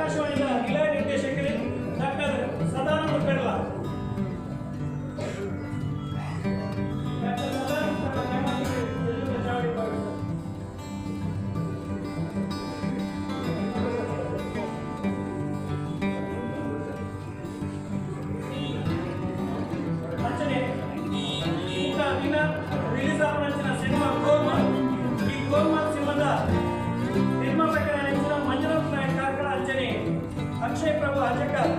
ಆಕಾಶವಾಣಿದ ನಿಲಯ ನಿರ್ದೇಶಕರು doctor Sadananda Perla. Doctor Sadananda Perla ದಯಮಾಡಿ ಎದುರು ಚಾವಡಿ ಬರಬೇಕು. ಅಂಚನೆ ಇಂಥ ದಿನ ರಿಲೀಸ್ ಆಪುನಂಚಿನ ಸಿನಿಮಾ ಗೋಲ್ಮಾಲ್. ಈ ಗೋಲ್ಮಾಲ್ ಸಿನಿಮಾದ ನಿರ್ಮಾಪಕರ ಮಂಜುನಾಥ್ ನಾಯಕ್ ಕಾರ್ಕಳ, ಅಂಚನೆ ಅಕ್ಷಯ್ ಪ್ರಭು ಅಜಕರ್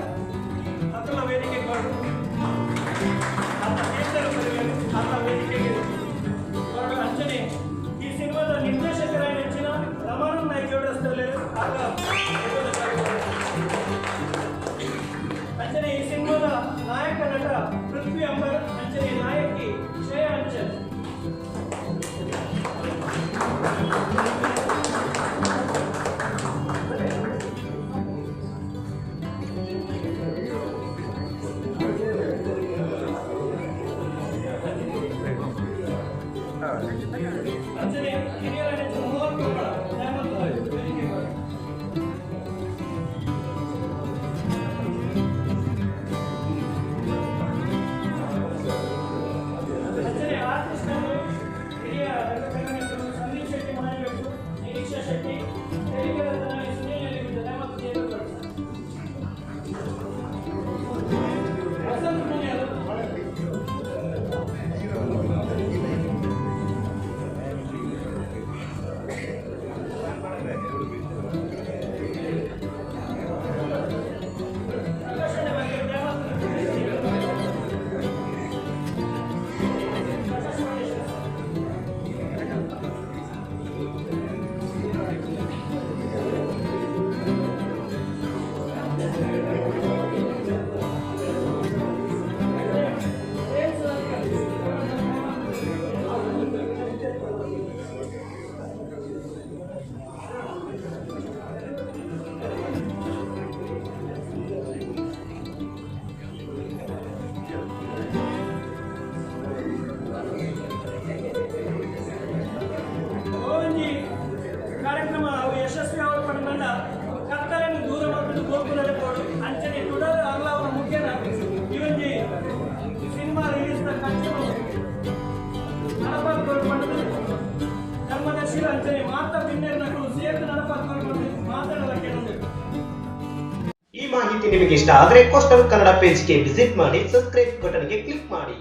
ಅತುಲ ವೇದಿಕೆ ಕೊಡು. ಆತ ಕೇಂದ್ರ ಆತ ವೇದಿಕೆಗೆ ಹೊರಡು. ಅಂಚನೆ ಈ ಸಿನಿಮಾದ ನಿರ್ದೇಶಕರಾದ ನೆಚ್ಚಿನ ರಮಾನಂದ್ ನಾಯ್ಕ ಜೋಡಿಸ್ತಲ್ಲಿ ಆಗ. ಅಂಚನೆ ಈ ಸಿನಿಮಾದ ನಾಯಕ ನಟ ಪೃಥ್ವಿ ಅಂಬರ್, ಅಂಚನೆ ನಾಯಕಿ ಶ್ರೇಯಾ ಅಂಚನ್. ಅಂಚನೆ ಹಿರಿಯರ ನೆಚ್ಚಿನ ಮೋಹನ್ ಕೊಪ್ಪಳ ದಯಮಾಡಿ ವೇದಿಕೆಗೆ ಬರಬೇಕು. ಅಂಚನೆ ಆರ್ಟಿಸ್ಟ್ ಹಿರಿಯ ರಂಗಕರ್ಮಿಗಳು ಸಂದೀಪ್ ಶೆಟ್ಟಿ ಮಹಾಬೇಕು, ನಿರೀಕ್ಷಾ ಶೆಟ್ಟಿ, ತೆಲಿಗೆರ ತನಾಲಿ ಸುನೀಲ್ ಎಲ್ಲಿಗಿದ್ದ ದಯಮಾಡಿ ದೇವರು, ವಸಂತ್ ಮುನಿಯರು. ಆಕಾಶವಾಣಿ ಬಗ್ಗೆ ದಯಮಾಡಿ ಪ್ರಕಾಶ್ ಫೌಂಡೇಶನ್. ಒಂಜಿ ಕಾರ್ಯಕ್ರಮ ಅವು ಯಶಸ್ವಿ ಆವಡ್ ಕತ್ತಲೆಯನ್ನು ದೂರ ಮಾಡಿದ್ದು ಗೋಕುಲದ ಬೋರ್ಡು. ಅಂಚನೆ ತುಡರ್ ಅರ್ಲಾವನ ಮುಖ್ಯನ ಈ ಒಂಜಿ ಸಿನಿಮಾ ರಿಲೀಸ್ ನ ಖರ್ಚು ನಡಪಾತ್ ಕೊಡ್ಕೊಂಡು ಧರ್ಮದರ್ಶಿಲು ಅಂಚನೆ ಮಾತಾ ಬಿನ್ನೆರ್ನಕುಲು ಸೇರ್ದು ನಡಪಾತ್ ಕೊಡ್ಕೊಂಡು ಮಾತಾಡಲಕ್ಕೆ. ಈ ಮಾಹಿತಿ ನಿಮಗೆ ಇಷ್ಟ ಆದರೆ ಕೋಸ್ಟಲ್ ಕನ್ನಡ ಪೇಜ್ಗೆ ವಿಸಿಟ್ ಮಾಡಿ, ಸಬ್ಸ್ಕ್ರೈಬ್ ಬಟನ್ಗೆ ಕ್ಲಿಕ್ ಮಾಡಿ.